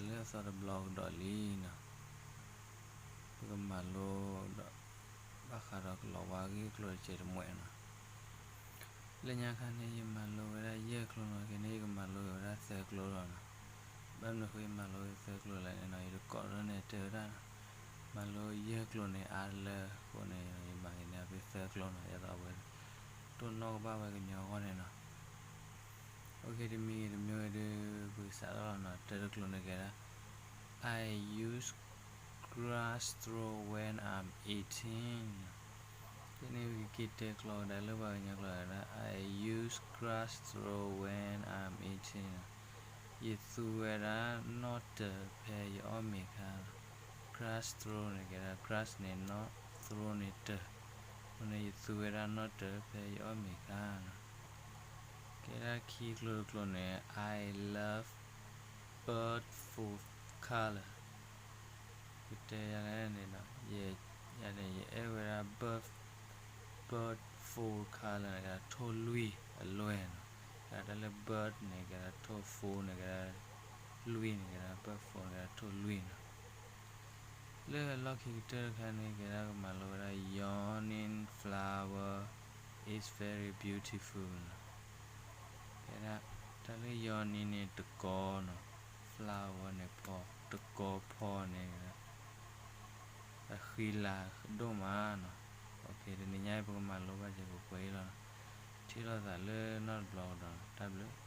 လၢအသီတဘျီကဒီးလံနီၤ, ပကမၤလိဒီး ဘၣ်ဃးဒီးကလီၤဝါဂ့ၢ်ကျိၤတစဲးတမှဲနီၤ. လၢညါခါန့ၣ် ယမၤလိဝဲဒၣ်ယဲၢ်ကျိၤနီၤ, ခဲန့ၣ် ယကမၤလိက့ၤဝဲဒၣ်သၢကျိၤလီၤနီၤ. ဘၣ်မနုၤဃိယမၤလိသၢကျိၤလဲၣ်န့ၣ်နီၤ, ယတကိးထီၣ်န့ၣ်တဲဝဲဒၣ်, မၤလိယဲၢ်ကျိၤန့ၣ် အါလၢအဃိန့ၣ် ယမၤက့ၤန့ၢ်အီၤဖဲသၢကျိၤနီၤ, ယသးဝဲ တိၢ်နီၣ်ကဘၣ်ဝဲကညီအဂီၢ်န့ၣ်နီၤ. အိၣ်ခ့ တမံၤဂ့ၤတမံၤဂ့ၤဒီး ပကစးထီၣ်လီၤနီၤ. တၢ်တကျိၤန့ၣ်ကဲဒၣ် I use grass straw when I'm eating. ဖဲန့ၣ် ပကက့ၤတဲကျိၤကဒါလၢပှၤကညီကျိာ်ဝဲဒၣ် I use grass straw when I'm eating. ယသူဝဲဒၣ်နီၣ်တၢၤဖဲယအီၣ်မ့ၤအခါနီၤ. Grass straw န့ၣ်ကဲဒၣ် grass န့ၣ်နီၣ်, straw န့ၣ်တၢၤ, အဃိန့ၣ် ယသူဝဲဒၣ်နီၣ်တၢၤဖဲယအီၣ်မ့ၤအခါနီၤ. ကဲဒၣ်ခံကျိၤတကျိၤန့ၣ် I love bird food color. ကတဲယၤလဲၣ်န့ၣ်နီၤ, ယဲန့ၣ် ယအဲၣ်ဝဲဒၣ် bird, bird food color န့ၣ် ကဲဒၣ်ထိၣ်လွံၢ်အလွဲၢ်နီၤ. ကဲဒၣ်တၢ်လၢ bird န့ၣ် ကဲဒၣ်ထိၣ်, food န့ၣ် ကဲဒၣ်လွံၢ်န့ၣ် ကဲဒၣ် bird food န့ၣ် ကဲဒၣ်ထိၣ်လွံၢ်နီၤ. လၢလီၢ်ခံကတၢၢ်တခါန့ၣ် ကဲဒၣ်ကမၤလိဝဲဒၣ် yawning flower is very beautiful နီၤ. ကဲဒၣ် တၢ်လၢ yawning န့ၣ် တကီနီၤ, flower န့ၣ် ဖီ, တကီဖီန့ၣ် အဃံလၤဒိၣ်မးနီၤ. တနံၤညါအံၤ ပကမၤလိဘၣ်စဲးဖိခွဲးအံၤလီၤနီၤ. ထံၣ်လိာ်သးလၢနီၢ်တဘျီကဒီးနီၤ, တၢ်ဘျုး.